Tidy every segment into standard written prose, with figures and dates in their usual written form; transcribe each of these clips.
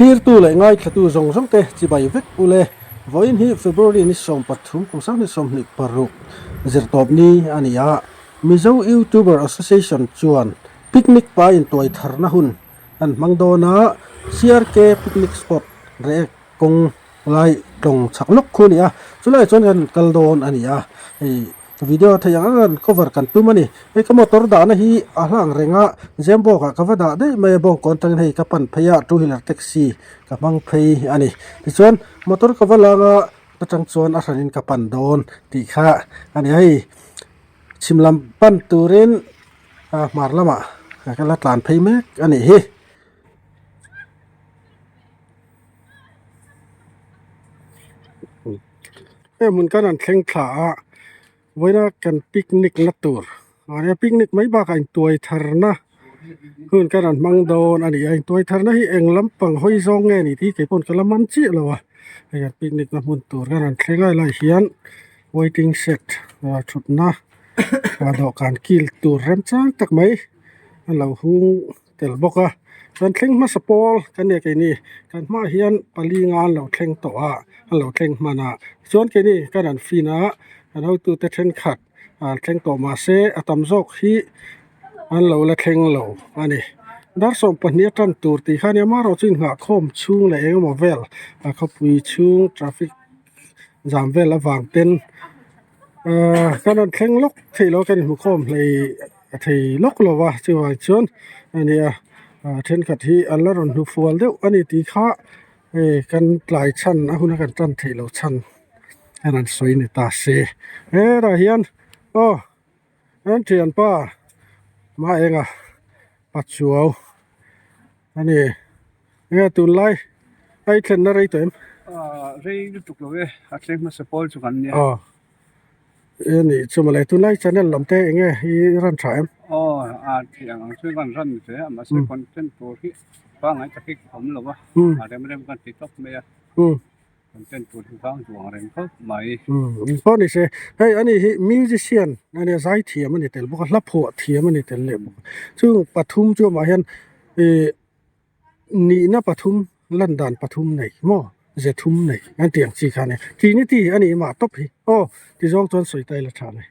Thlirtu leh ngaithlatu zawng zawng te chibai vek u le. Vawiin hi February ni 13 kum 2026 zirtawp ni a ni a. Mizo Youtuber Association chuan picnic pa intuai tharna hun an hmang dawn a, CRK Picnic Spot reh kawng lai tlawng chhak lawk khu a ni a, chulaiah chuan kan kal dawn a ni a, hei video theih ang ang cover kan tum a ni, hei ka motor dahna hi a hlang reng a, Zembawk ah ka va dah daih mai a, bawngkawn atangin hei ka pan phei a, two wheeler taxi ka hmang phei a ni, tichuan motor ka va lang a, atang chuan a hranin ka pan dawn tih kha a ni a, hei chhim lam pan turin hmar lamah ka la tlan phei mek a nih hi. Hei hmun kan han thleng thla a vawiina kan picnic na tur a picnic mai bakah intuai tharna hun kan rawn hmang dawn a ni a intuai tharna hi eng lampang hawi zawng nge ni tih keipawn ka la man chiah lo a hei an picnic na hmun tur kan rawn thleng a helaiah hian waiting shed thutna dawhkan kil tur remchang tak mai a lo hung. tel bawk a chuan thleng hmasa pawl kan nia keini kan hmaah hian pali nga an lo thleng tawh a an lo thleng hman a chuan keini kan han fin a kan hotute thenkhat an thleng tawh mahse a tam zawk hi an lo la thleng lo a ni dar 12 a tan tur tih kha a nia amaherawhchu inngahkhawm chhung leh eng emaw vel a khawpui chhung traffic zam vel avang ten ahh kan rawn thleng lawk theih loh a kan inhmukhawm hlei a thei lawk lo va chuvang chuan ania thenkhat hi an la rawn hnu fual deuh a ni tih kha hei kan tlai chhan a huna kan tan theih loh chhan a rawn sawi ni ta se hetah hian aw an thianpa Maenga Pachuau a ni enge tunlai a i thlenna rei tawh em? Aaa rei lutuk lo e a thleng hmasa pawl chu kan nia. Aw. E nih chu mawle tunlai channel lam te eng nge i run tha em? Aw a theih ang ang chu kan run ve a mahse content tur hi pangngai tak hi ka awm lo a a rem rem kan ti tawp mai a content tur hi vang duh ang reng khawp mai. Pawh ni se hei ani hi musician a nia zaithiam a ni tel bawk a hla phuah thiam a ni tel leh bawk a chung pathum chu amah hian ih Nihna pathum, lan dan pathum nei maw? Ze thum nei an tih ang chi kha a ni. Trinity a nih mah tawp hi aw ti zawng chuan sawi ta ila tha a ni.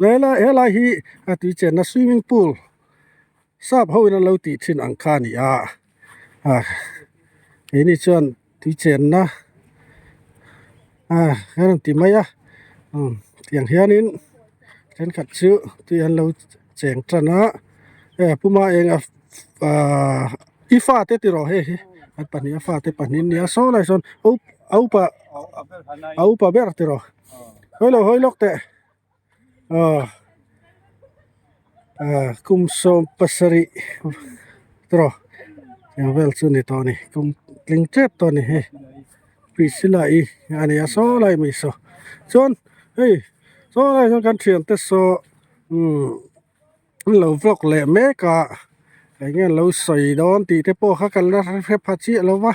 Helai helai hi a tui chenna swimming pool sap ho in an lo tih thin ang kha a ni a, ah keini chuan tui chenna ah an rawn ti mai a umm tiang hianin thenkhat chu tui an lo cheng tan a hei a puma eng a ahh i fate tiraw hei hi an pahnih a fate pahnih an ni a saw lai sawn a upa a upa ber tiraw hawi lo hawi lawk teh. Aw ah kum 17 tawh eng vel chu ni tawh a ni kum tling tep tawh a ni hei Priscilla i a ni a saw lai mai saw chuan hei saw lai sawn kan thiante saw umm. An lo vlog leh mek a eng nge an lo sawi dawn tih te pawh kha kan la hre pha chiah lo va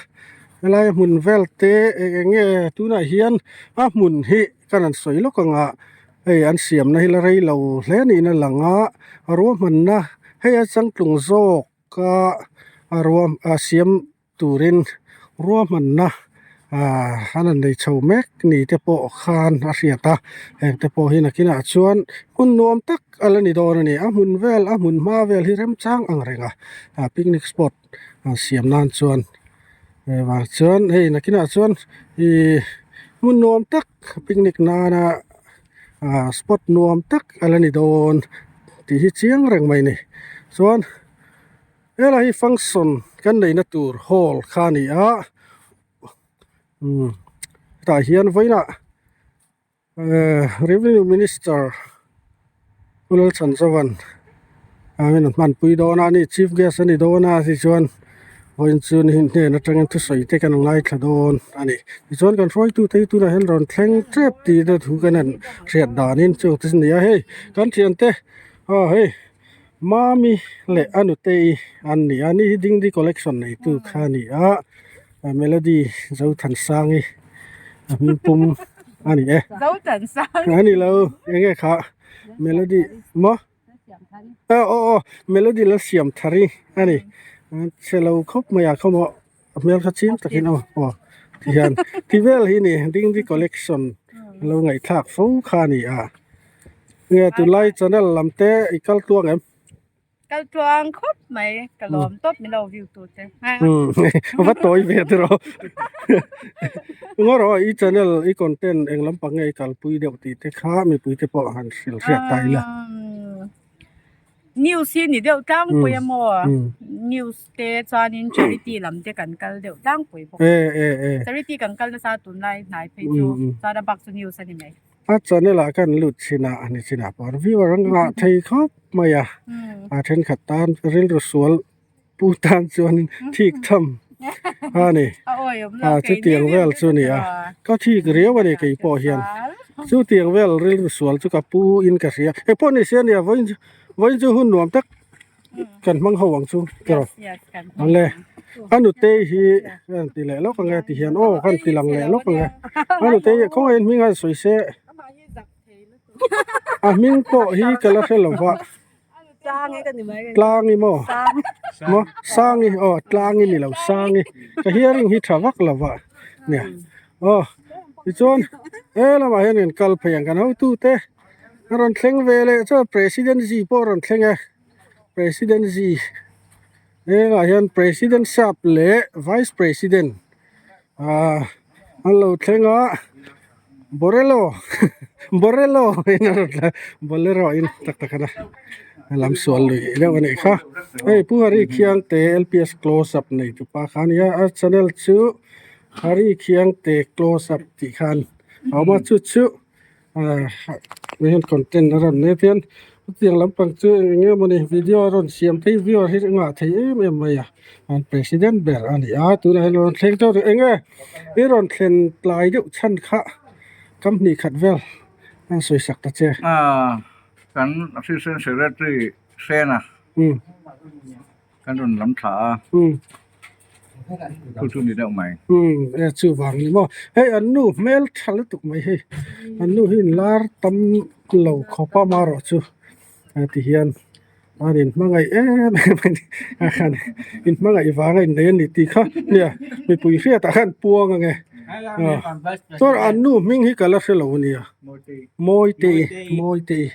helai hmun vel te eng eng nge tunah hian a hmun hi ka rawn sawi lawk ang a hei an siamna hi la rei lo hle niin a lang a ruahmanna hei a changtlung zawk a a ruah a siam turin ruahmanna ah an han nei chho mek ni te pawh khan a hriat a heng te pawh hi nakinah chuan hmun nuam tak a la ni dawn a ni a hmun vel a hmun hma vel hi remchang ang reng a ah picnic spot an siam nan chuan hei vang chuan hei nakinah chuan ihh hmun nuam tak picnic nana ah spot nuam tak a la ni dawn tih hi chiang reng mai a ni chuan. Helai hi function kan neihna tur hall kha a ni a umm tah hian vawiinah ehh revenue minister Pu Lalchhanzovan a rawn hmanpui dawn a ni chief guest a ni dawn a tichuan vawiin chu ni hnen atangin thusawi te kan ngaithla dawn a ni tichuan kan hruaitute hi tunah hian rawn thleng tep tih te thu kan han hriat danin chung te chu a ni a hei kan thiante aw hei. Mami leh a nutei an ni a ni hi Dingdi collection neitu kha a ni a Melody Zothansangi a hming pum a ni e a ni lo eng nge kha Melody maw aw aw Melody Lalsiamthari a ni. Chhe lo khawp mai a khawmaw a hmel kha chiang takin aw aw ti hian ti vel hi ni dingdi collection lo ngaihthlak fo kha a ni a nge tunlai channel lam te i kal tluang em? Kal tluang khawp mai ka lawm tawp min lo view tu te. Va tawi ve te rawh ngaw rawh i channel i content eng lampang nge i kalpui deuh tih te kha mipui te pawh han hrilh hriat ta ila. News hi ni deuh tlangpui a maw news te chuanin charity lam te kan kal deuh tlangpui bawk charity kan kal nasa tunlai hnai phei chu chuan a bak chu news a ni mai. A channel ah khan lut chhin a ani chin ah pawh viewer an nghah thei khawp mai a a thenkhat tan rilru sual pu tan chuan thik tham a ni a chutiang vel chu a ni a ka thik riau a ni kei pawh hian chutiang vel rilru sual chu ka pu in ka hria hei pawh ni se a nia vawiin chu vawiin chu hun nuam tak kan hmang ho ang chu tiraw awle a nutei hi a rawn ti leh lawk ang e ti hian aw ka rawn ti lang leh lawk ang e a nutei hi khawngaih in hming a sawi se a hming pawh hi ka la hre lo va tlangi maw maw sangi aw tlangi ni lo sangi ka hearing hi tha vak lo va nia aw tichuan he lamah hian in kal phei ang kan hotute a rawn thleng ve leh chuan president zi pawh a rawn thleng e president zi hengah hian president sap leh vice president ah an lo thleng a borelo borelo in a rawn thleng bolero in tak tak a lam sual lui deuh a nih kha hei pu hari khiangte lps close up nei tupa kha a nia a channel chu hari khiangte close up tih khan a awm a chu chu. Ahh content a rawn nei ati hian hetiang lampang chu eng eng emawni video a rawn siam phei viewer hi a ngah thei em em mai a an president ber a ni a tunah hian a rawn thleng teuh rih eng nge i rawn thlen tlai deuh chhan kha kam hnih khat vel a sawi sak ta che. Ahh kan assistant secretary Hrena Kan rawn lam thla a, thu chu ni deuh mai. Umm e chuvang ni maw, hei an nu hmel tha lutuk mai hei, an nu hi inlar tam lo khawp a marawh chu ti hian an in hmangaih em em a ni a khan in hmangaih vang a innei a ni tih kha nia mipui hriatah khan puang ang e chuan an nu hming hi ka la hre lo a nia Mawitei Mawitei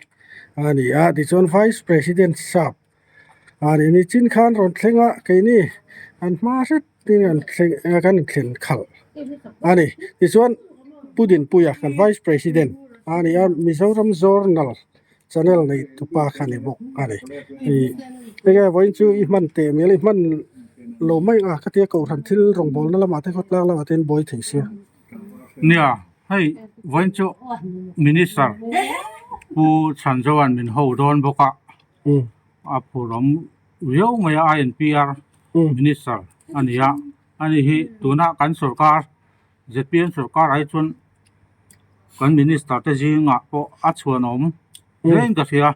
a ni a tichuan vice president sap. A nih ni chin khan rawn thleng a keini an hma hret in an thleng kan inthlen khalh a ni tichuan Pu Dinpuia kan vice president a ni a Mizoram Journal channel nei tupa kha a ni bawk a ni ih enge vawiin chu i hman teh mial i hman lo mai ang a ka tia kohhran thil rawngbawlna lamah te khawtlang lamah te an buai thei sia. Nia hei vawiin chu minister Pu Chhanzoa'n min ho dawn bawk a. A phurawm viau mai a INPR Minister a ni a, ani hi tuna kan sorkar zpm sorkar ah hi chuan kan Minister te zingah pawh a chhuanawm hlein ka hria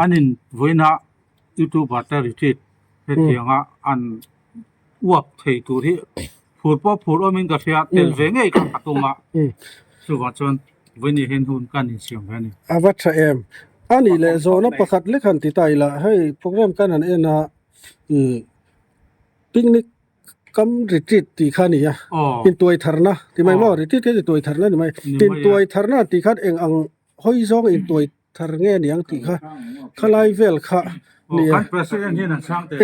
an in vawiina youtuber te retreat hetianga an uap thei tur hi phur pawh phur awmin ka hria tel ve ngei kha ka tum a chuvang chuan vawiin hian hun kan insiam ve a ni. A va tha em. A nih leh zawhna pakhat lek han ti ta ila hei program kan han en a ih picnic kam retreat tih kha a ni a intuai tharna ti mai maw retreat kha intuai tharna a ni mai intuai tharna tih khan eng ang hawi zawng intuai thar nge niang tih kha khalai vel kha ni a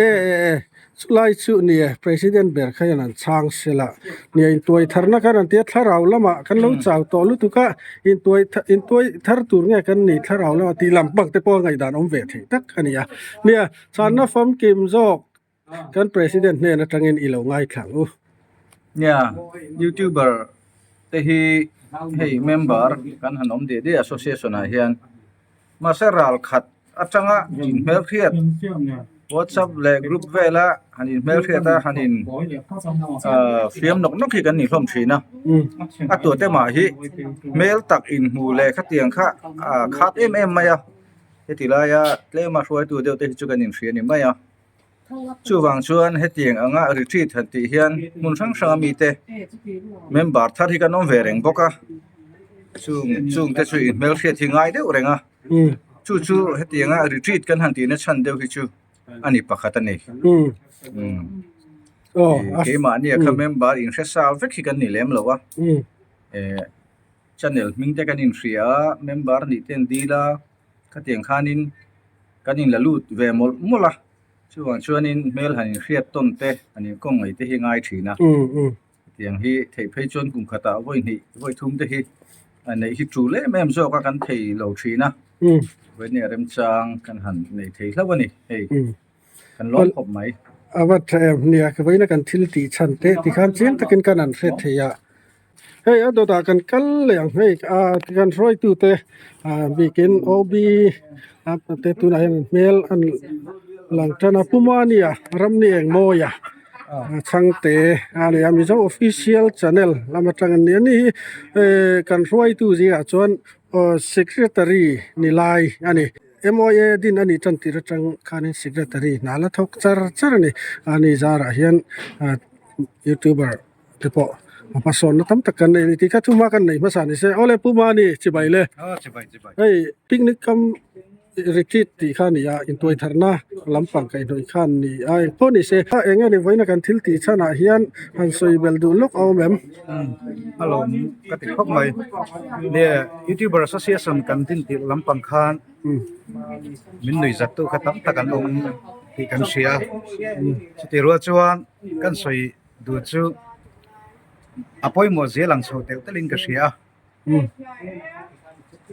e e e chulai chu ni e president ber kha hian an chhang sela nia intuai tharna khan an tia thlarau lamah kan lo chau tawh lutuk a intuai intuai thar tur nge kan nih thlarau lamah tih lam bang te pawh a ngaihdan awm ve thei tak a ni a nia chhanna famkim zawk kan president hnen atangin i lo ngaithla ang u. Nia, youtuber te hi hei member kan han awm diah diah association ah hian mahse ral khat atanga inhmelhriat whatsapp leh group vela han inhmelhriat a han in ah fiam nawk nawk hi kan ni hlawm thin a a tuate mah hi hmel tak inhmu leh khatiang kha ah khat em em mai a heti laia tlema hruaitu deuh te hi chu kan inhria ni mai a. Chuvang chuan hetiang anga retreat han tih hian hmun hrang hrang a mite member thar hi kan awm ve reng bawk a chung chung te chu inhmelhriat hi ngai deuh reng a chu chu hetianga retreat kan han tihna chhan deuh hi chu. a ni pakhat a ni. Keimahni a kha member inhre sa vek hi kan ni lem lo a. Channel hming te kan inhria a, member nih te an dil a, khatiang khanin kan inla lut ve mawlh mawlh a. Chuvang chuanin hmel han inhriat tawn te, han inkawm ngei te hi a ngai thin a. Hetiang hi theih phei chuan kum khatah vawi hnih, vawi thum te hi a neih hi tul em em zawk a kan thei lo thin a. Vawinia remchang kan han nei thei hlauh a ni hei. Kan lawm khawp mai. A va tha em nia, vawiina kan thil tih chhan teh tikhan chiang takin kan han hre thei a. Hei a dawtah kan kal leh ang hei a kan hruaitute bikin OB te tunah hian hmel an lang tan a Pu Mania Ramni Engmawia Chhangte a ni a Mizo official channel lam atang an ni a ni hi kan hruaitu zingah chuan secretary ni lai a ni. MYA din a nih tan tir atang khanin secretary hna la thawk char char a ni a ni zarah hian youtuber te pawh a hmasawnna tam tak kan nei a ni tih kha thu hma kan nei hmasa ni se awle Pu Mani chibai le hei picnic kam retreat tih kha a ni a intuai tharna lampang kaihhnawih kha an ni a engpawh ni se eng nge ni vawiina kan thil tih chhanah hian han sawi belh duh lawk a awm em. A lawm ka ti khawp mai nge youtuber association kan din tirh lampang khan min nuih zat tu kha tam tak an awm tih kan hria chutih rual chuan kan sawi Duh chu a pawimawh zel ang chho telh telhin ka hria a.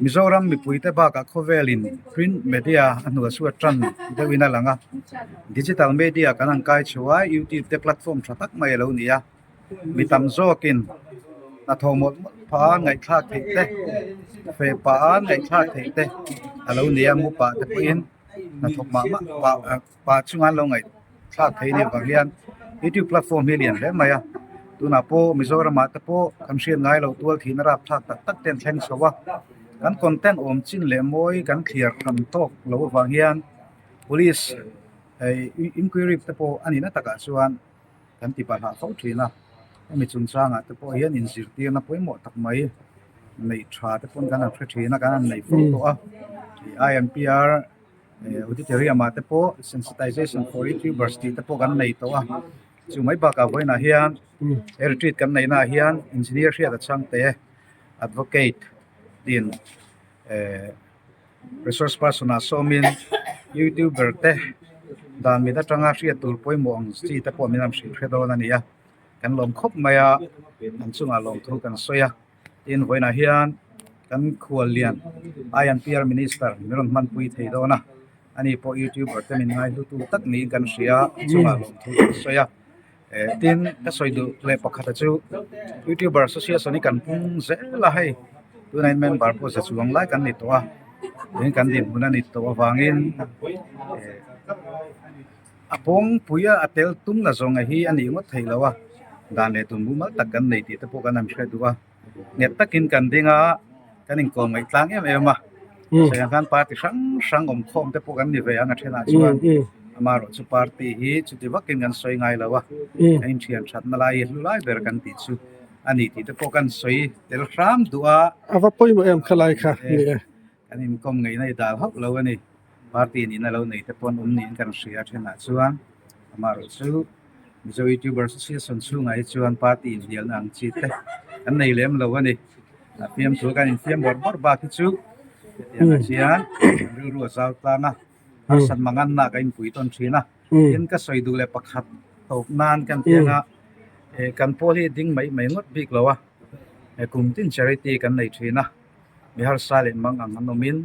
Mizoram mipuite bakah khawvelin print media a hnual suat tan deuhin a lang a. Digital media kan han kai chho a, YouTube te platform tha tak mai a lo ni a. Mi tam zawkin hnathawh mawlh mawlh pah a ngaihthlak theih te, feh pah a ngaihthlak theih te a lo ni a, mu pah te pawhin hnathawk mah mah pah. Pa chunga an lo ngaihthlak thei nih vang hian youtube platform hi a lian hle mai a tunah pawh Mizoramah te pawh kan hriat ngai loh tual thihna rapthlak tak tak te an thleng chho a kan content awm chin leh mawi kan thliar tham tawk loh avang hian police hei inquiry te pawh a nihna takah chuan kan ti palh fo thin a hemi chungchangah te pawh hian inzirtirna pawimawh tak mai neih tha te pawn kan han hre thin a kan han nei fo tawh a I_N_P_R. Auditorium ah te pawh sensitization for youtubers tih te pawh kan nei tawh a chu mai bakah vawiinah hian he retreat kan neih naah hian engineer hriat a chhang te advocate tin eh resource person ah sawmin youtuber te dan mit atanga hriat tur pawimawh ang chi te pawh min rawn hrilh hre dawn a ni a kan lawm khawp mai a an chungah lawmthu kan sawi a. Tin, vawiinah hian kan khuallian INPR Minister min rawn hmanpui thei dawn a, ani pawh YouTuber te min ngaihlutu tak niin kan hria a, chungah lawmthu kan sawi a. Tin, ka sawi duh leh pakhata chu YouTuber Association hi kan pung zel a hei, tunah hian member pawh za chuang lai kan ni tawh a, tin kan dinhmun a ni tawh avangin A pawngpuia a tel tum na zawnga hi a nih ngawt thei lo a, dan leh tum mumal tak kan nei tih te pawh kan han hre duh a, nghet takin kan ding a, kan inkawm ngaih tlang em em a, sawi khan party hrang hrang awm khawm te pawh kan ni ve ang a thenah chuan amaherawh chu party hi chuti vakin kan sawi ngai lo a, kan inthian thatna lai hi hlu lai ber kan tih chu a ni tih te pawh kan sawi tel hram duh a. A va pawimawh em khalai kha ni e. Kan inkawm ngaihna i dal hauh lo a ni. Party nihna lo nei te pawh an awm niin kan hria a thenah chuan amaherawh chu Mizo YouTuber Association chhungah hi chuan party inhnialna ang chi te kan nei lem lo a ni. A fiamthu kan infiam bawrh bawrh bak hi chu hetiangah hian kan rilru a zau tlang a, harsat manganna kan inpui tawn thin a. Tin ka sawi duh leh pakhat tawp nan kan ti anga kan pawl hi ding mai mai ngawt bik lo a, kum tin charity kan nei thin a. Mi harsa leh mang ang an awmin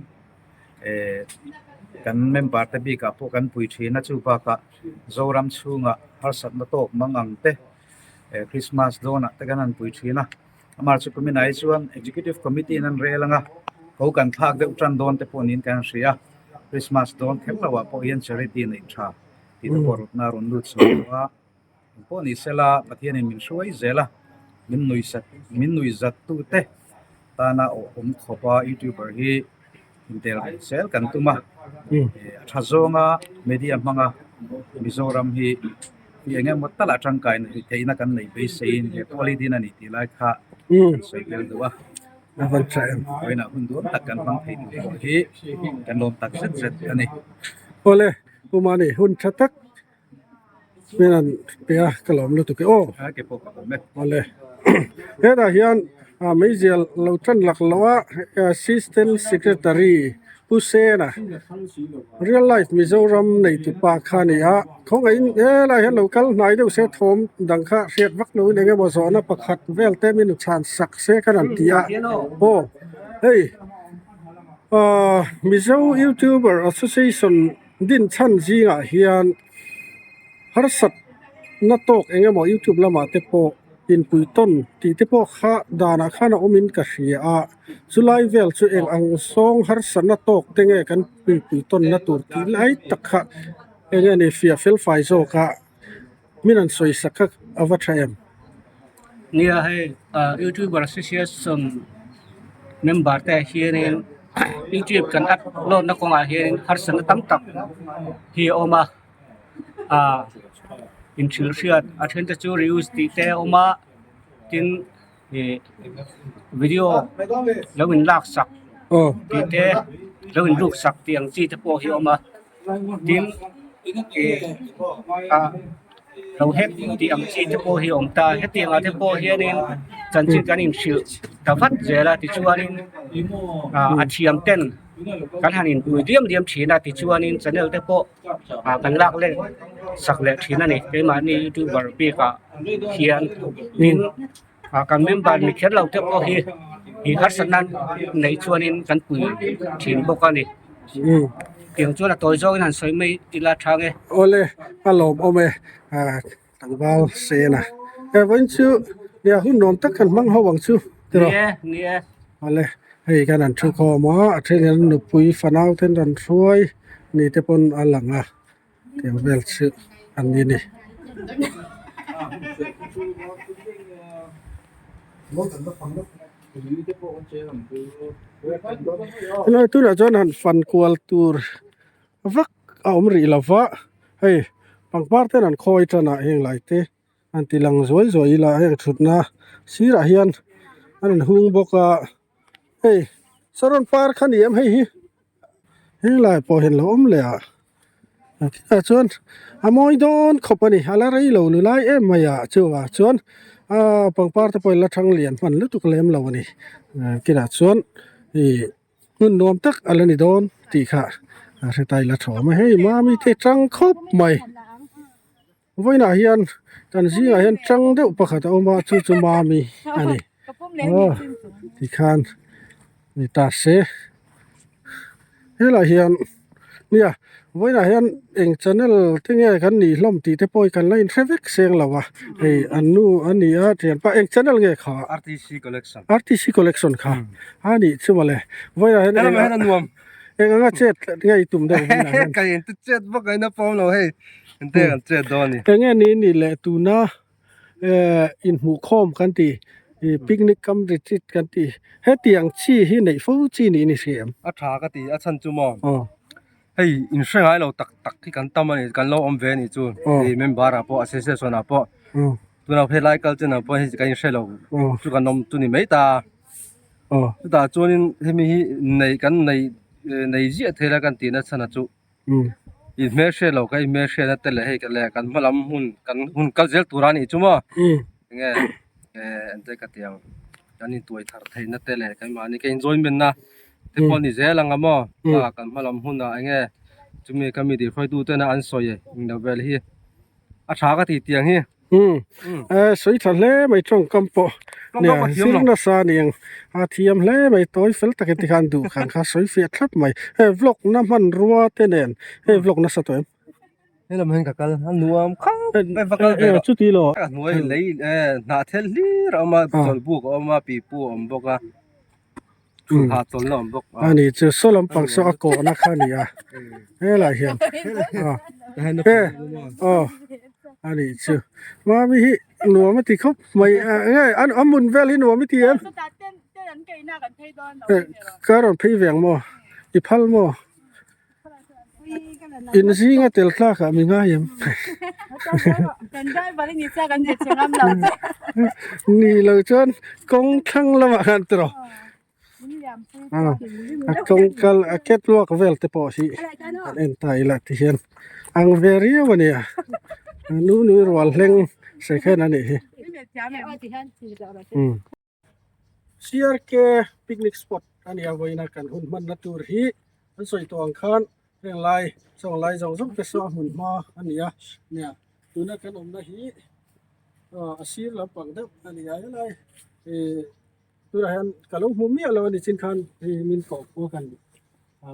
eh kan member te bikah pawh kan pui thin a chu bakah Zoram chhungah harsatna tawk mang ang te eh Christmas dawnah te kan han pui thin a amah chu kuminah hi chuan executive committee in an rel ang a ko kan thlak deuh tan dawn te pawh niin kan hria Christmas dawn kher loah pawh hian charity neih tha tih te pawh rawtna a rawn lut chho tawh a. Engpawh ni sela Pathianin min hruai zel a, min nuihsat min nuihzat tute tana awhawm khawpa youtuber hi intel reng zel kan tum a, a tha zawnga media hmanga Mizoram hi hi eng emaw talah tangkai theihna kan neih beiseiin he pawl hi din a ni tih lai kha kan sawi tel duh a, vawiinah hun duam tak kan hmang thei tur pawh hi kan lawm tak zet zet a ni. Awle. Puma ni hun tha tak min han pe a ka lawm lutuk e aw. Awle hetah hian meizial lo tan lak loh a assistant secretary Pu Sena real life Mizoram nei tupa kha a ni a khawngaihin helai hian lo kal hnai deuh se thawm dang kha hriat vak loin eng emaw zawhna pakhat vel te min chhan sak se khan an ti a aw hei ahh Mizo youtuber association din chhan zingah hian harsat na tawk eng emaw youtube lamah te pawh inpui tawn tih te pawh kha danah khan a awmin ka hria a. Chulai vel chu eng ang sawng harsatna tawk te nge kan inpui tawnna tur tih lai tak kha eng nge ni fiah fel fai zawk a min an sawi sak kha a va tha em? Nia hei youtuber association member te ah hianin youtube kan upload na kawngah hianin harsatna tam tak hi a awm a ah inhrilh hriat a then te chu reuse tih te a awm a tin. Ih video lo in lak sak tih te lo in ruk sak tih ang chi te pawh hi a awm a tin ih ah lo hack tih ang chi te pawh hi a awm ta hetiang ah te pawh hianin chanchin kan inhrilh ta vat zel a tichuanin ah a thiam ten kan han inpui diam diam thin a tichuanin channel te pawh ah kan lak leh sak leh thin a ni keimahni youtuber bik ah hian tin ah kan member ni kher lo te pawh hi ih harsatna neih chuanin kan pui thin bawk a ni tiang chuan a tawi zawngin han sawi mai ila thang e. Awle a lawmawm e ah tlangval sen a he vawiin chu nia hun nuam tak kan hmang ho ang chu tiraw ni e ni e. Awle hei kan han thu khawm a a then an nupui fanau ten an hruai ni te pawn a lang a. Tiang vel chu an ni a ni. Helai tunah chuan han fan kual tur vak a awm rih lo va hei pangpar ten an khawi tan a heng lai te an ti lang zuai zuai ila heng thutna sirah hian an in hung bawk a hei saron par kha ni em hei hi. Helai pawh hian lo awm leh a ah chuan a mawi dawn khawp a ni a la rei lo lu lai em mai a chuvang chuan ahh pangpar te pawh in la thang lian hman lutuk lem lo a ni kinah chuan ih hmun nuam tak a la ni dawn tih kha a hre ta ila tha awm a hei mami te tang khawp mai vawiinah hian kan zingah hian tang deuh pakhat a awm a chu chu mami a ni aw tikhan ni ta se helaiah hian nia vawiinah hian eng channel te nge kan nih hlawm tih te pawh hi kan la inhre vek seng lo a hei an nu a ni a thianpa eng channel nge kha RTC collection RTC collection kha a nih chu mawle vawiinah hian eng Eng anga chet nge i tum deuh hunah hian? Ka in chet vak a ina pawm lo hei ente kan chet dawn a ni. Eng nge ni ni leh tuna inhmuhkhawm kan tih picnic kam retreat kan tih hetiang chi hi neih fo chi niin i hria em? A tha ka ti a chhan chu maw hei in hre ngai lo tak tak hi kan tam a ni kan lo awm ve a nih chu member ah pawh association ah pawh tuna helai kal chin ah pawh hei kan inhre lo chu kan awm chu ni mai ta. Chutah chuanin hemi hi nei kan nei nei ziah thei la kan tihna chhan a chu in hmelhriat lo ka in hmelhriatna te leh hei leh kan hma lam hun kan hun kal zel tur a nih chu maw enge eng ka ti ang kan intuai thar theihna te leh keimahni ka enjoyment na te pawh a ni zel ang a maw kan hma lam hunah enge chumi ka mi tihhruaitu tena an sawi englo vel hi a tha ka tih tiang hi. Umm sawi tha hle mai tawngkam pawh nia zir nasa a ni ang a thiam hle mai tawi fel takin tikhan duh khan kha sawi fiah thlap mai hei vlog na hmanrua te nen hei vlog nasa tawh em helam hian ka kal a nuam khawp mai va kal ve rawh chuti lo a hnuai lei hnah thel hlir a awm a chawlhbuk a awm a pipu a awm bawk a thutha chawlhna a awm bawk a ni chu saw lampang saw a kawhna kha a ni a helaiah hian he aw a nih chu mami hi nuam a ti khawp mai nge a mun vel hi nuam i ti em ka rawn phei ve ang maw i phal maw. In zinga tel tlak ah mi ngai em? Ni lo chuan kawng thlang lamah khan tiraw. A kawng kal a catwalk vel te pawh hi an en ta ila ti hian ang ve riau a nia nu nui rual hleng second a nih hi umm. CRK picnic spot a nia vawiina kan hun hmanna tur hi an sawi tawh ang khan heng lai saw lai zawng zawng te saw a hmun hma a ni a nia tuna kan awmna hi a sir lampang deuh a ni a helai ih tunah hian ka lo hmu miah lo a ni chin khan hei min kawh pawh kan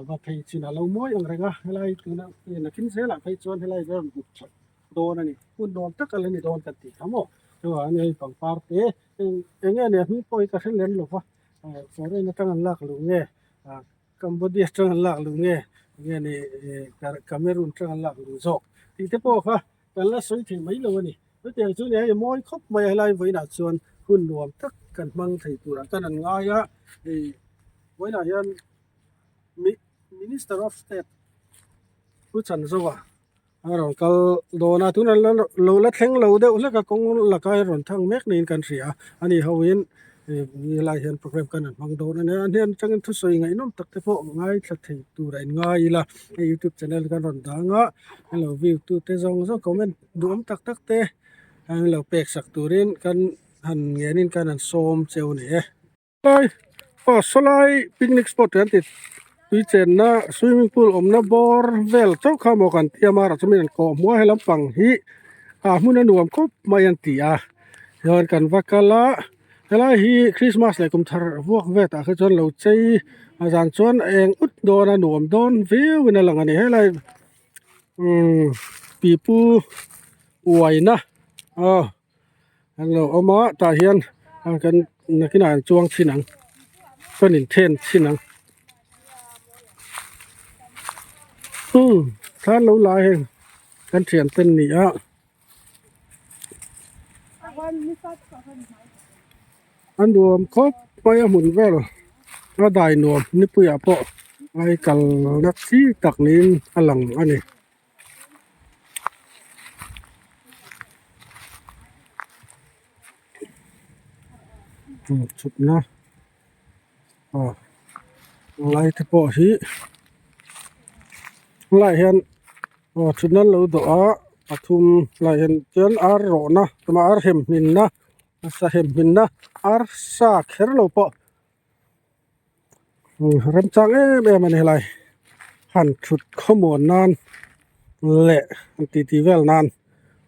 va phei chin a lo mawi ang reng a helai tuna nakin zelah phei chuan helai vel rawn buk that dawn a ni hun nuam tak a la ni dawn kan tih kha maw chuvangin hei pangpar te eng eng nge nia hming pawh hi ka hre lem lo va foreign atang an lak luh nge ah Cambodia atang an lak luh nge nge ni Cameroon atang an lak luh zawk tih te pawh kha kan la sawi thei mai lo a ni chutiang chu ni hei mawi khawp mai a helai vawiinah chuan hun nuam tak kan hmang thei turah tan an ngai a ih vawiinah hian Minister of State Pu Chanzoa. A rawn kal dawn a tunah la lo la thleng lo deuh hlek a kawng laka a rawn thang mek niin kan hria a ani ho in helai hian program khan an hmang dawn a nia a hnen atangin thusawi ngaihnawm tak te pawh ngaithla thei tur a inngai ila hei youtube channel kan rawn dang a hello view tu te zawng zawng comment duhawm tak tak te an lo pek sak turin kan han ngenin kan han sawm cheu a ni e. Lai aw sawlai picnic spot kan ti tui chenna swimming pool awmna bawr vel chauh kha maw kan ti a amaherawhchu chu mi an kawh hmuh a he lampang hi ah hmun a nuam khawp mai an ti a chuan kan va kal a helai hi christmas leh kum thar vuak vet ah kha chuan lo chei a zan chuan a eng ut dawn a nuam dawn viau in a lang a ni helai umm pipu uaina aw. An lo awm a tah hian kan nakinah an chuang thin ang kan inthen thin ang umm thla lo la heng kan thian te an ni a. A nuam khawp mai a hmun vel a dai nuam nipuiah pawh ai kalna chi tak niin a lang a ni. Chhukna aw lai te pawh hi helaiah hian aw thutna an lo dawh a pathum helaiah hian chuan ar rawhna emaw ar hem hminna sa hem hminna ar sa kher lo pawh. Remchang em em a ni helai han thut khawmuan nan leh han titi vel nan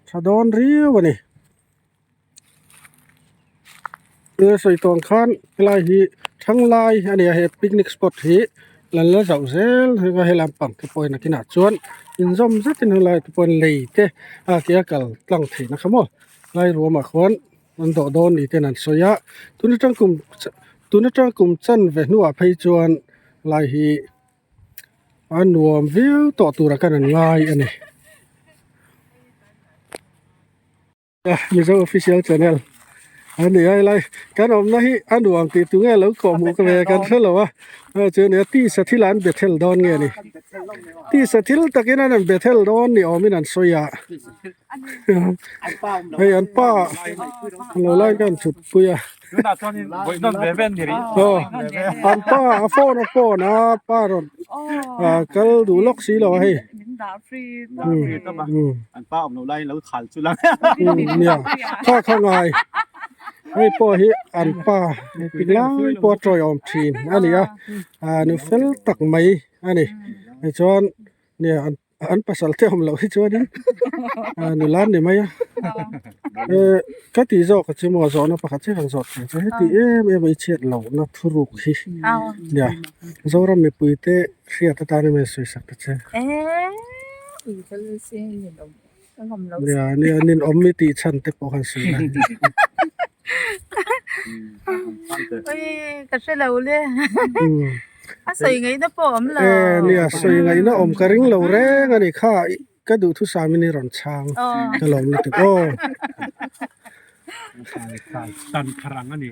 tha dawn riau a ni he sawi tawn khan helai hi thanglai a ni a he picnic spot hi lan la zauh zel a he lampang te pawhin a kinah chuan inzawm zetin helai te pawhin lei te a ke a kal tlang theihna kha maw lai ruamah khuan. An dawh dawn ni ten an sawi a tun atang kum tun atang kum chanve hnuah phei chuan lai hi a nuam viau tawh turah khan an ngai a ni. Mizo official channel a ni a helai kan awmna hi a nuam tih tu nge lo kawh hmuh ka ve kan hre lo a chuan tisa thil an be thel dawn nge ni tisa thil takin an rawn be thel dawn ni awmin an sawi a. Hei an pa lo lai khan thut pui a aw an pa a phone a phone a pa rawn ah kal duh lawk si lo a hei nia kha kha ngai hei pawh hi an pa engtik lai pawh a tawiawm thin a ni a ah nu fel tak mai a ni tichuan nia an. An pasal te awm loh hi chuanin nula an ni mai a eh ka tih zawk a chu maw zawhna pakhat chiah kan zawh thei chu heti em em a i chhiat lohna thuruk hi nia Zoram mipui te hriat atan emaw sawi sak ta che nia nia ninawm i tih chhan te pawh khan sawi la ka hre lo le. A sawi ngaihna pawh awm lo. E nia sawi ngaihna awm ka ring lo reng a ni kha ka duh thusam in i rawn chhang ka lawm lutuk aw. Tan thar ang a ni.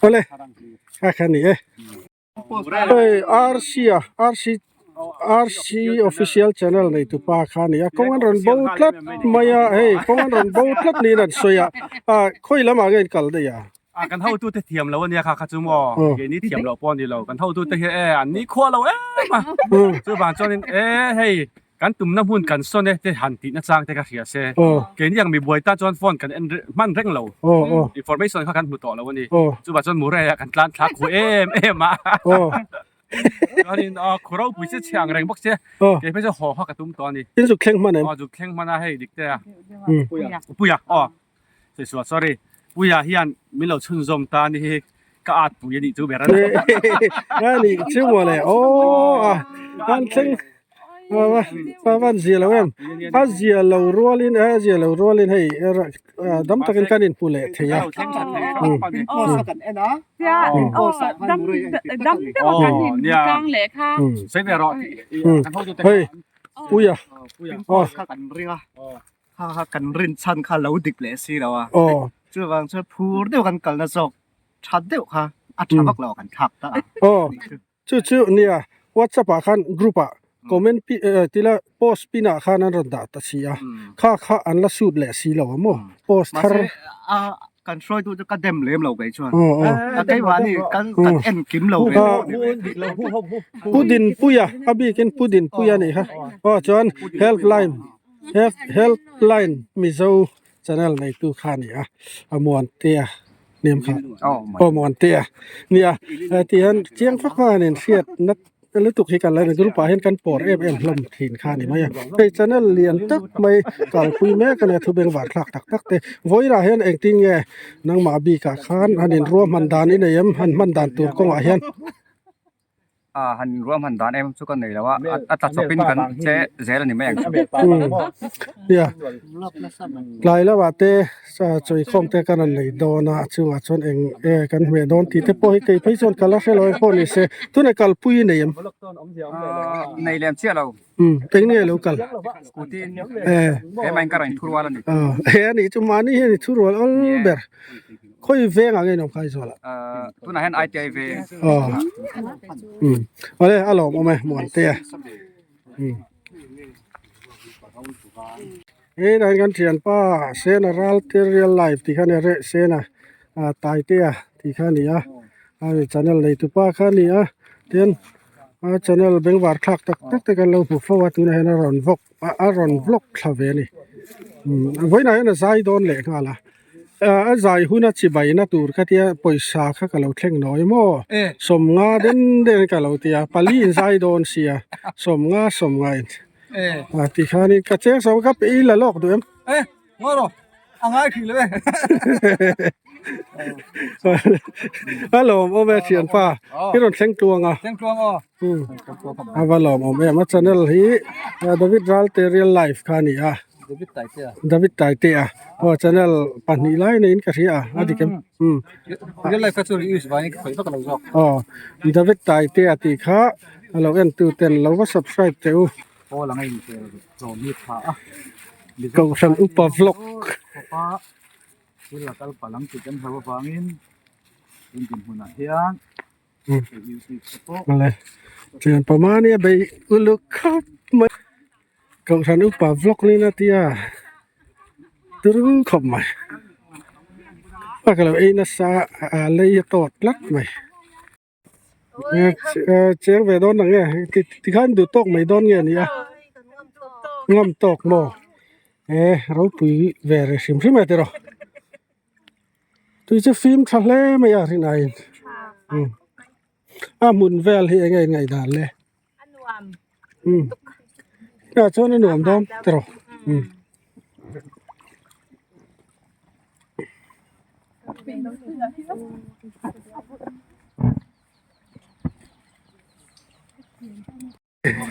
Awle kha kha ni e. Hei RC a RC RC official channel nei tu pa kha a ni a kawng an rawn bo tlat mai a hei kawng an rawn bo tlat niin an sawi a ah khawi lamah nge in kal daih a. A kan hotute thiam lo ania kha kha chu maw keini thiam loh pawh a ni lo kan hotute hi e an ni khuah lo em a chuvang chuanin e hei kan tumna hmun kan sawn e te han tihna chang te ka hria se keini ang mi buai tan chuan phone kan en hman reng lo information kha kan hmu tawh lo a ni chuvang chuan Murray ah kan tlan thla khuh em em a chuanin khaw ropui che chhe ang reng bawk che kei phei chu haw kha ka tum tawh a ni in zuk thleng hman em zuk thleng hman a hei dik te a puia aw Saisual sorry Puia hian min lo chhunzawm ta ni hi ka at pui a nih chu ber a ni. A nih chu mawle aw a an thleng a van zia lo em a zia lo rualin a zia lo rualin hei dam takin kan inhmu leh thei a. Hei Puia aw. Kha kha kan rin chhan kha lo dik leh si lo a. Chuvang chuan phur deuh kan kalna zawk tha deuh kha a tha vak lo a kan thlak ta a. Aw chu chu nia WhatsApp ah khan group ah comment pi tila post pin ah khan an rawn dah ta si a kha kha an la sut leh si lo a maw post thar. Mahse a kan hruaitu chu ka dem lem lo kei chuan a keimahni kan kan en kim lo ve Pu Dinpuia a bikin Pu Dinpuia a nih kha aw chuan helpline. Helpline Mizo channel neitu kha a ni a, a Muantea hnem kha aw Muantea nia ti hian chiang fak fak a nen hriat nat lutuk hi kan la ni group ah hian kan pawr em em hlawm thin kha a ni mai a, hei channel lian tak mai kalpui mek a nia thu bengvar thlak tak tak te vawilah hian engtin nge nangmah bikah khan han inruahman dan i nei em han hman dan tur kawngah hian. A han ruahman dan em chu ka nei lo a, a tla chawpin kan che zel a ni mai ang chu. Nia, tlai lamah te chawikhawm te kan han nei dawn a, chungah chuan eng e kan hmeh dawn tih te pawh hi kei phei chuan ka la hre lo em pawh ni se, tunah kalpui i nei em? Nei lem chiah lo. Eng nge lo kal? Scooty in keimah in ka rawn thurual a ni. He a nih chu mahni hian i thurual awl ber. Khawi veng ah nge nuam khai zual ah? Tunah hian ITI veng. Aw. Awle a lawm awm e Muante a. Hei lah hian kan thianpa Sena Ralte real life tih kha a nia reh Sena Taitea tih kha a ni a channel neitupa kha a ni a tin a channel bengvar thlak tak tak te kan lo hmu fo a tunah hian a rawn vlog a rawn vlog thla ve a ni vawiinah hian a zai dawn leh nghal a. A zai huna chibaina tur ka tia pawisa kha ka lo thleng nawi maw sawmnga den den ka lo tia pali in zai dawn sia sawmnga sawmnga in a ti khanin ka cheng sawm ka pe i la lawk duh em a lawm awm e thianpa i rawn thleng tluang a a va lawm awm em a channel hi David Ralte real life kha a ni a. David Taitea. David Taitea. Aw channel pahnih lai neiin ka hria a, a dik em? Umm. Real life kha chu use vangin ka khawih vak lo zawk. Aw David Taitea tih kha a lo en tu ten lo va subscribe teh u. Aw lang a intel tlawm hi tha a. Kohhran upa vlog. Khawpa thil a kal palh ang tih kan hlau avangin in dinhmunah hian Awle thian pamani a bei uluk khawp mai kohhran upa vlog niin a tia turu khawp mai a ka lo ei nasa a lei a tawt tlat mai cheng ve dawn ang nge tikhan duh tawk mai dawn nge a ni a ngam tawk maw e ropui ve reh hrim hrim e tiraw. Tui chu fim tha hle mai a rinaiin a hmun vel hi eng nge ngaihdan le ah chuan a nuam dawn tiraw umm.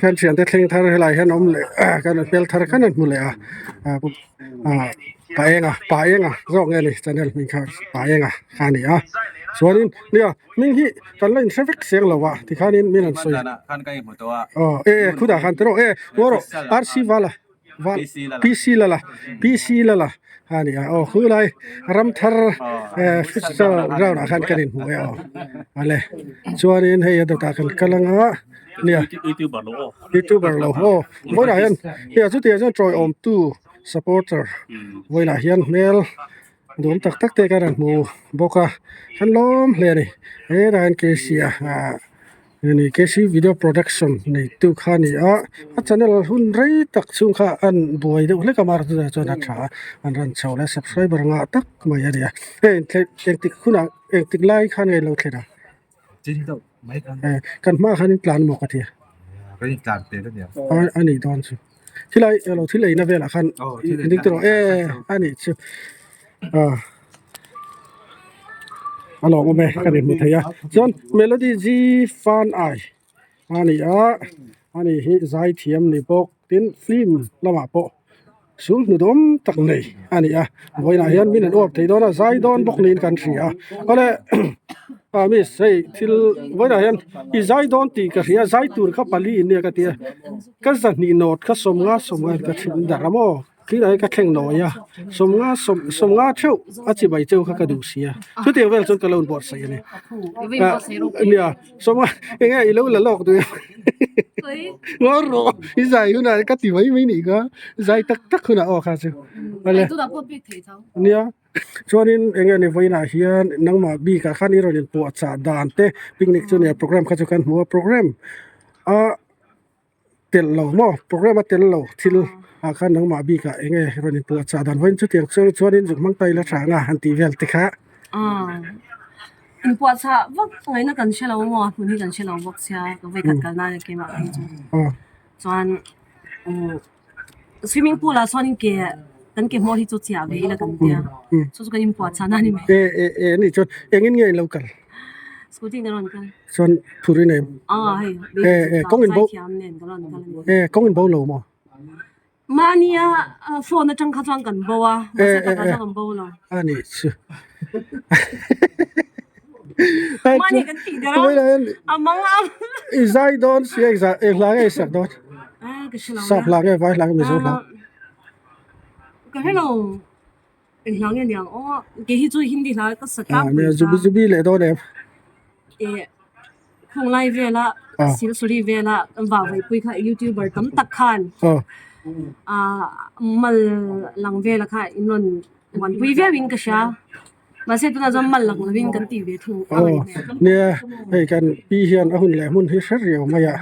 Kan thiante thleng thar helai hian awm leh kan hmel thar khan an hmu leh a pa enga pa enga zawk nge ni channel hming kha pa enga kha a ni a chuanin nia hming hi kan la inhre vek seng lo a tikhanin min an sawi aw e khutah khan tiraw e ngaw rawh RC vala val PC lala PC lala a ni a aw khulai ramthar futsal ground ah khan kan inhmu e aw ale chuanin hei a dawtah kan kal anga nia youtuber lo aw vawiinah hian hei chutia chuan tawiawmtu supporter vawiinah hian hmel. Duhawm tak tak te kan han hmu bawk a kan lawm hle a ni hetah hian K C a ah ni K C video production neitu kha a ni a a channel hun rei tak chhung kha a buai deuh hlek a mar tunah chuan a tha a an rawn chho leh a subscriber ngah tak mai a ni a hei engtik hunah engtik lai khan nge lo thlen ang. Kan hmaah khan in tlan maw ka ti a a nih dawn chu thilai elo thil eina velah khan ding tawh e a nih chu ah a lawm awm e ka ni hmu thei a chuan melody g fan ai a ni a a ni hi zai thiam ni bawk tin film lamah pawh Sul hnu dawm tak nei a ni a, vawiinah hian min an uap thei dawn a, zai dawn bawk niin kan hria a, awle ah miss hei thil vawiinah hian i zai dawn tih ka hria zai tur kha pali in nia ka ti a, ka zahnih nawt kha sawmnga sawmnga in ka thleng darh a maw tlinah hian ka thleng nawi a, sawmnga sawm sawmnga theuh a chi mai cheu kha ka duh si a, chutiang vel chuan ka lo inbuatsaih a ni, nia sawmnga eng nge i lo la lawk duh em. Ngaw rawh i zai hunah ka ti mai mai nih kha zai tak tak hunah aw kha chu ale nia chuanin eng nge ni vawiinah hian nangmah bikah khan i rawn inpuahchah dan te picnic chu nia program kha chu kan hmu a program a telh lo maw program a telh lo thil ah khan nangmah bikah eng nge rawn inpuahchah dan vawiin chutiang chuan chuanin zuk hmang ta ila tha anga han tih vel te kha. Inpuahchah vak ngaihna kan hre lo maw hmun hi kan hre lo bawk sia ka vawikhat kal nan keimah phei chu chuan swimming pool ah chuan ke kan ke hmawr hi chu chiah ve ila kan tia chu chu kan inpuahchah na a ni mai. E e e anih chuan engin nge in lo kal? Scooty in ka rawn kal. Chuan phur i nei em? Aw hei E e kawng in bo zaithiam nen ka rawn kal a ni. E kawng in bo lo maw? Mahnia phone atang kha chuan kan bo a, mahse takah chuan kan bo lo. A nih chu. Mahni kan tih der a, a mang a. I zai dawn si eng zah eng hla nge i sak dawn? Ka hre lo. Sap hla nge vai hla nge Mizo hla? Ka hre lo. Eng hla nge niang aw kei hi chu Hindi hla ka sa tlangpui kha. Zubi zubi leh dawn em? Eh khung lai vela silsuri vela kan vah vaipui kha youtuber tam tak khan ah mal lang vela kha in rawn uanpui viau in ka hria. Mahse tunah chuan mal lang lovin kan tih ve thung a ngaih hmel. Nia hei kan pi hian a hun leh hmun hi hre riau mai a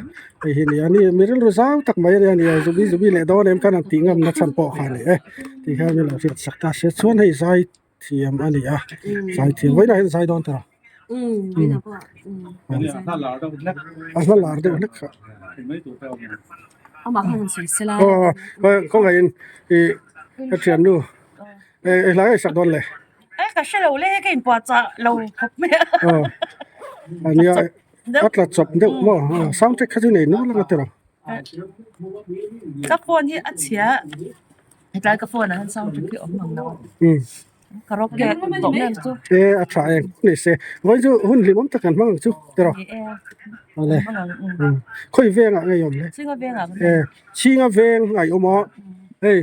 hei hi nia ni mi rilru zau tak mai a nia nia zubi zubi leh dawn em kan han tih ngam na chhan pawh kha a ni e ti hian min lo hriat sak ta se chuan hei zai thiam a ni a zai thiam vawiinah hian zai dawn ta a hla lar deuh hlek kha aw kawngaihin ih ka thiannu. Eh hlai sak dawn le. Eh ka hre lo le ka inpuahchah lo khawp mai a. Aw ania a tla chawp deuh maw sound check kha chu nei nual anga tiraw. Ka phone hi a chhia hetlai ka phone ah hian sound check hi a awm ang lo. Karaoke tawh mai ang chu. Eh a tha em ni se vawiin chu hun hlimawm tak kan hmang ang chu tiraw. Awle khawi vengah nge i awm le. Chhinga vengah. Eh chhinga veng a i awm a hei.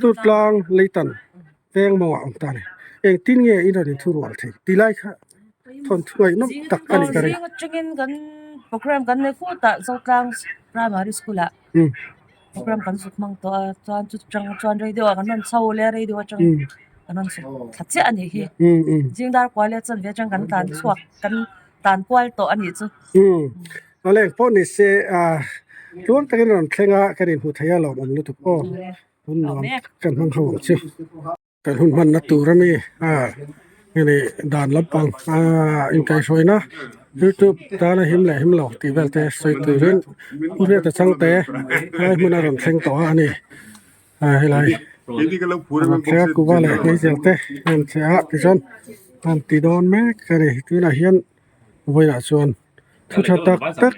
Tutlang Leitan veng mawngah awm ta a ni. Engtin nge i rawn inthu rual thei? Ti lai kha thawnthu ngaihnawm tak a ni ka ring. Zing atangin kan program kan nei khut a, Zotlang Primary School ah program kan zuk hmang tawh a, chuan chu chang chuan radio ah kan rawn chho leh a, radio atang kan rawn chhuk thla chiah a nih hi. Zing dar kual leh chuan ve atang kan tlan chhuak kan tlan kual tawh a nih chu. Awle pawh ni se tluang takin rawn thleng a kan inhmu thei a lawmawm lutuk aw hun nuam kan hmang ho ang chu. Kan hun hmanna tur a mi a hemi dan lampang a inkaihhruaina youtube tana him leh him lo tih vel te sawi turin pu Hriata Changte helai hmun a rawn thleng tawh a a ni a helai rawn thleng a kuva leh hmeichhe te an che a tichuan an ti dawn mek a ni tunah hian vawiinah chuan. Thu tha tak tak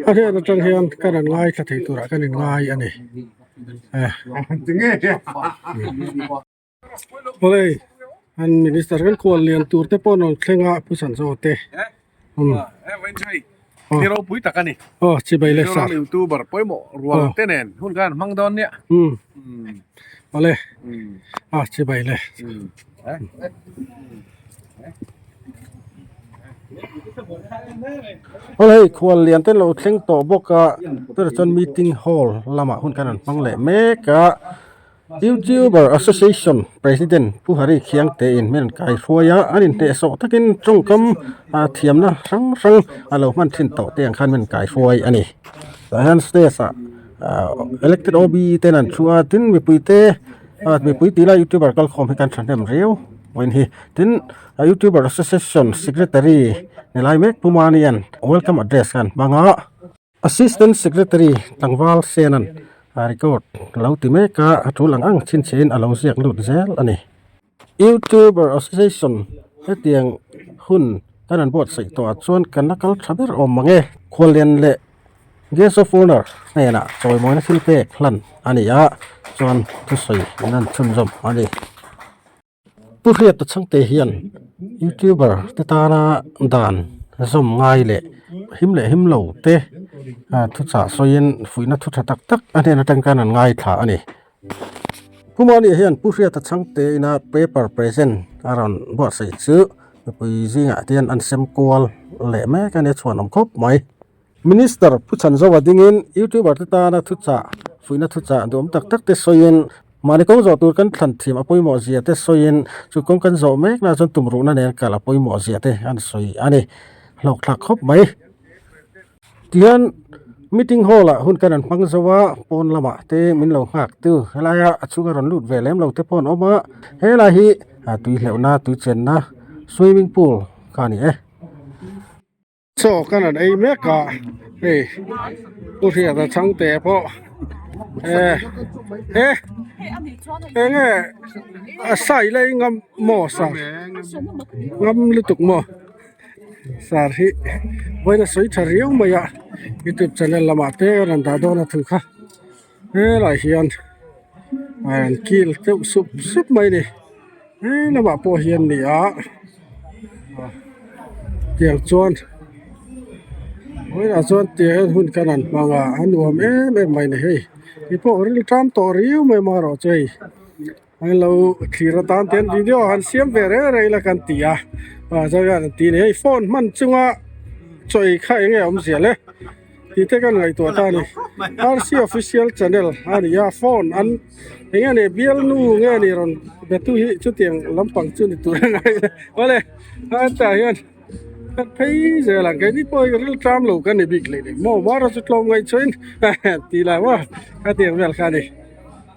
a hriat atang hian ka rawn ngaithla thei turah ka nin ngai a ni awle an minister kan kual lian tur te pawh an rawn thleng a pu Sanzo te Ni ropui tak a ni. Aw chibai le sir. Youtuber pawimawh rual te nen hun khan hmang dawn nia. Awle a chibai le. Awle hei khual lian te lo thleng tawh bawk a tunah chuan meeting hall lamah hun khan an hmang leh mek a. Youtuber Association President Pu Hari Khiangte in hmel kai hruai a, an inhnehsawh takin tawngkam thiamna hrang hrang a lo hman thin tawh te ang khan hmel kai hruai a ni. Tah hian stage ah elected OB ten an thu a, tin mipui te mipui tih lai youtuber kalkhawm hi kan thahnem riau vawiin hi. Tin Youtuber Association Secretary ni lai mek Pu Manian welcome address khan hmang a. Assistant Secretary tlangval Senan record lo ti mek a, a tul ang ang chhinchhiahin a lo ziak lut zel a ni. Youtuber Association hetiang hun kan an buatsaih tawhah chuan kan la kal tha ber awm mang e. Khuallian leh Guest of Honour hnenah chawimawina thil pek hlan a ni a, chuan thusawi an han chhunzawm a ni. Pu Hriata Chhangte hian youtuber te tana dan zawm ngai leh him leh him lo te thuchah sawiin fuihna thu tha tak tak a hnen atang khan an ngaithla a ni. Pu Mani hian Pu Hriata Chhangte ina paper present a rawn buatsaih chu mipui zingah te hian an sem kual leh mek a nia chhuanawm khawp mai. Minister Pu Chhanzova dingin YouTuber te tana thuchah, fuihna thuchah duhawm tak tak te sawiin mahni kawng zawh tur kan thlan thiam a pawimawh zia te sawiin chu kawng kan zawh mek na chuan tumruhna nen kal a pawimawh zia te an sawi a ni. Hlawkthlak khawp mai. Tihian meeting hall ah hun kan an hmang zo a, pawn lamah te min lo nghak tu helaia a chhunga rawn lut ve lem lo te pawh an awm a, helai hi tui hleuhna tui chenna swimming pool kha a ni e. Chaw kan han ei mek a hei pu Hriata Chhangte pawh eh eh eng nge a sai lai ngam maw sar ngam lutuk maw sar hi vawiin a sawi tha riau mai a youtube channel lamah te a rawn dah dawn a thu kha helaiah hian an kil deuh sup sup mai a ni he lamah pawh hian ni a tiang chuan vawiinah chuan tiang hian hun kan han hmang a a nuam em em mai a ni hei hei pawh ril ṭam tawh riau mai amaherawh chu hei an lo thlir atan te hian video han siam ve reng reng ila kan ti a ah chuan an ti a ni hei phone hman chunga chaw ei kha eng nge a awmzia le. Tih te kan ngaihtuah ta a ni RC official channel a ni a phone an eng nge ni bialnu nge ni rawn be tu hi chutiang lampang chu ni tur a ngai awle a tah hian kan phei zel ang keini pawh hi ril ṭam lo kan ni bik leh leh maw mara chu tlawm ngaih chuan tih lah maw khatiang vel kha a ni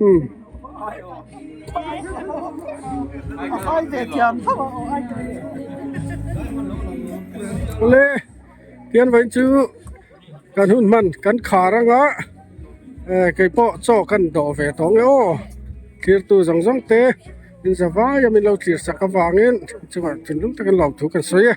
umm. Awle. Tian vawiin chu kan hun hman kan khar anga eh kei pawh chaw kan dawh ve tawh ang e aw thirtu zawng zawng te in za vai a min lo thlir sak avangin chungah thinlung takin lawmthu kan sawi e.